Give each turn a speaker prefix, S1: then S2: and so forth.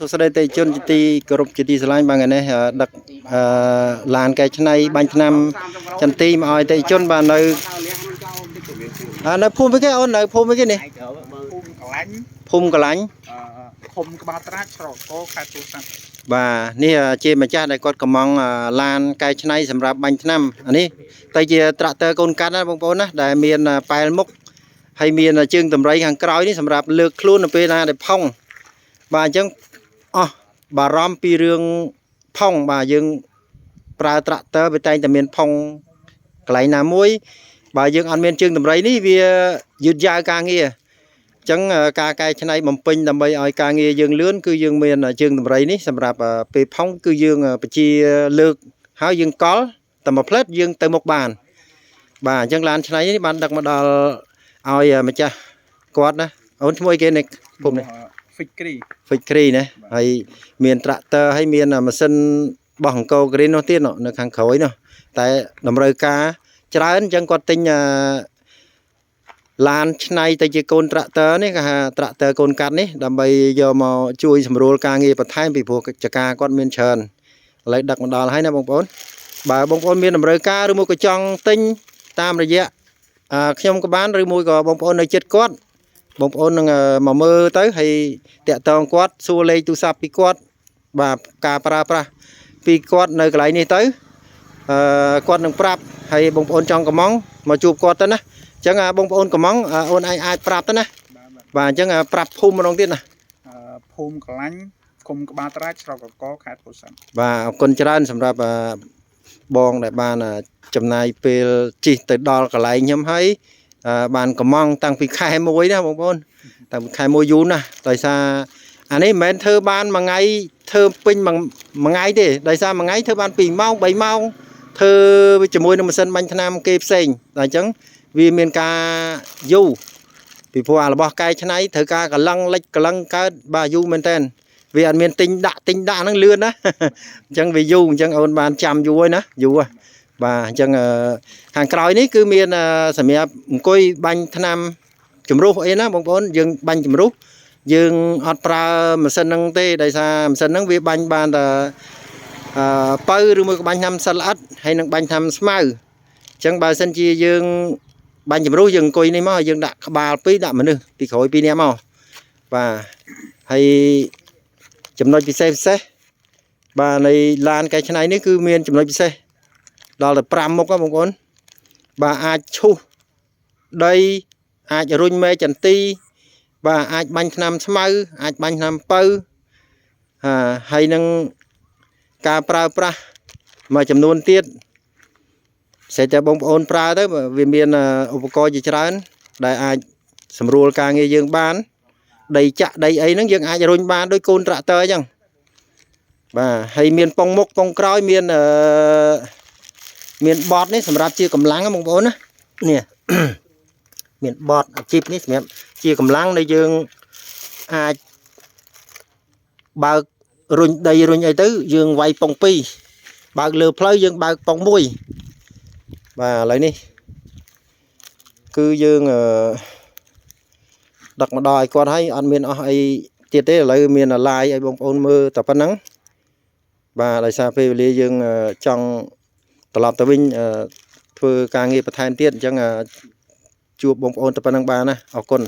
S1: សួស្តីអតិថិជនជាទីគោរពជាទីស្រឡាញ់បាទថ្ងៃនេះដឹកអឺឡានកែច្នៃបាញ់ថ្នាំចន្ទីមកឲ្យអតិថិជនបាទនៅនៅភូមិគេអូននៅភូមិគេនេះ
S2: ភូមិកលាញ់
S1: ភូមិកលាញ់
S2: ឃុំក្បាលត្រាចស្រុកកខេត្តពោធិ៍សាត់
S1: បាទនេះជាម្ចាស់ដែលគាត់កំងឡានកែច្នៃសម្រាប់បាញ់ថ្នាំអានេះទៅជាត្រាក់ទ័រកូនកាត់ណាបងប្អូនណាដែលមានប៉ែលមុខហើយមានជើងតម្រៃខាងក្រោយនេះសម្រាប់លើកខ្លួននៅពេលណាដែលផុងបាទអញ្ចឹងអស់បារម្ភពីរឿងផុងបាទយើងប្រើត្រាក់ទ័រវាតែងតែមានផុងកន្លែងណាមួយបើយើងអត់មានជើងតម្រៃនេះវាយឺតយ៉ាវការងារអញ្ចឹងការកែច្នៃបំពេញដើម្បីឲ្យការងារយើងលឿនគឺយើងមានជើងតម្រៃនេះសម្រាប់ពេលផុងគឺយើងបជាលើកហើយយើងកល់តែមួយផ្លែតយើងទៅមុខបានបាទអញ្ចឹងឡានច្នៃនេះបានដឹកមកដល់ឲ្យម្ចាស់គាត់ណាអូនឈ្មោះអីគេនេះភូមិនេះ
S2: ហ្វិចគ្រី
S1: ហ្វិចគ្រីណាហើយមានត្រាក់ទ័រហើយមានម៉ាស៊ីនបោះអង្គរគ្រីននោះទៀតនៅខាងក្រោយនោះតែតម្រូវការច្រើនអញ្ចឹងគាត់ទិញឡានឆ្នៃទៅជាកូនត្រាក់ទ័រនេះគេហៅត្រាក់ទ័រកូនកាត់នេះដើម្បីយកមកជួយសម្រួលការងារបន្ថែមពីព្រោះចការគាត់មានច្រើនឥឡូវដឹកមកដល់ហើយណាបងប្អូនបើបងប្អូនមានតម្រូវការឬមួយក៏ចង់ទិញតាមរយៈខ្ញុំក៏បានឬមួយក៏បងប្អូននៅជិតគាត់បងប្អូននឹងមកមើលទៅហើយតាក់ទងគាត់សួរលេខទូរស័ព្ទពីគាត់បាទការប្រើប្រាស់ពីគាត់នៅកន្លែងនេះទៅអឺគាត់នឹងប្រាប់ហើយបងប្អូនចង់កំងមកជួបគាត់ទៅណាអញ្ចឹងបងប្អូនកំងអូនឯងអាចប្រាប់ទៅណា
S2: បាទ
S1: បាទអញ្ចឹងប្រាប់ភូមិម្ដងទៀតណា
S2: ភូមិកលាញ់ឃុំក្បាលត្រាចស្រុកកខេត្តពោធិ៍សាត់
S1: បាទអរគុណច្រើនសម្រាប់បងដែលបានចំណាយពេលជិះទៅដល់កន្លែងខ្ញុំហើយបានកំងតាំងពីខែ1ណាបងប្អូនតាំងពីខែ1យូរណាស់ដោយសារអានេះមិនមែនធ្វើបានមួយថ្ងៃធ្វើពេញមួយថ្ងៃទេដោយសារមួយថ្ងៃធ្វើបាន2ម៉ោង3ម៉ោងធ្វើជាមួយនឹងម៉ាស៊ីនបាញ់ថ្នាំគេផ្សេងតែអញ្ចឹងវាមានការយូរពីព្រោះអារបស់កែច្នៃត្រូវការកលឹងលិចកលឹងកើតបាទយូរមែនតើវាអត់មានទិញដាក់ទិញដាក់ហ្នឹងលឿនណា អញ្ចឹងវាយូរអញ្ចឹងអូនបានចាំយូរហើយណាយូរហ៎បាទអញ្ចឹងខាងក្រោយនេះគឺមានសម្រាប់អង្គុយបាញ់ថ្នាំជំរុះអីណាបងប្អូនយើងបាញ់ជំរុះយើងអត់ប្រើម៉ាស៊ីនហ្នឹងទេដោយសារម៉ាស៊ីនហ្នឹងវាបាញ់បានតែបើឬមួយក៏បាញ់ថ្នាំសិលល្អិតហើយនឹងបាញ់ថ្នាំស្មៅអញ្ចឹងបើសិនជាយើងបាញ់ជំរុះយើងអង្គុយនេះមកហើយយើងដាក់ក្បាលពីរដាក់មនុស្សពីក្រោយពីរនាក់មកបាទហើយចំណុចពិសេសពិសេសបាទនៃឡានកែច្នៃនេះគឺមានចំណុចពិសេសដល់ទៅ5មុខហ៎បងប្អូនបាទអាចឈូសដីអាចរុញមែចន្ទីបាទអាចបាញ់ថ្នាំស្មៅអាចបាញ់ថ្នាំពៅហើយនឹងការប្រើប្រាស់មួយចំនួនទៀតសេចតែបងប្អូនប្រើទៅវាមានឧបករណ៍ជាច្រើនដែលអាចសម្រួលការងារយើងបានដីចាក់ដីអីហ្នឹងយើងអាចរុញបានដោយកូនត្រាក់ទ័រអញ្ចឹងបាទហើយមានប៉ុងមុខប៉ុងក្រោយមានមានបតនេះសម្រាប់ជាកម្លាំងបងប្អូនណានេះ មានបតអាជីពនេះសម្រាប់ជាកម្លាំងដែលយើងអាចបើករុញដីរុញអីទៅយើងវាយប៉ុងពីរបើកលើផ្លូវយើងបើកប៉ុងមួយបាទឥឡូវនេះគឺយើងអឺដឹកមកដល់ឲ្យគាត់ហើយអត់មានអស់អីទៀតទេឥឡូវមានឡាយឲ្យបងប្អូនមើលតែប៉ុណ្្នឹងបាទដោយសារពេលវេលាយើងចង់ត្រឡប់ទៅវិញធ្វើការងារបន្ថែមទៀតអញ្ចឹងជួបបងប្អូនតែប៉ុណ្្នឹងបានណាអរគុណ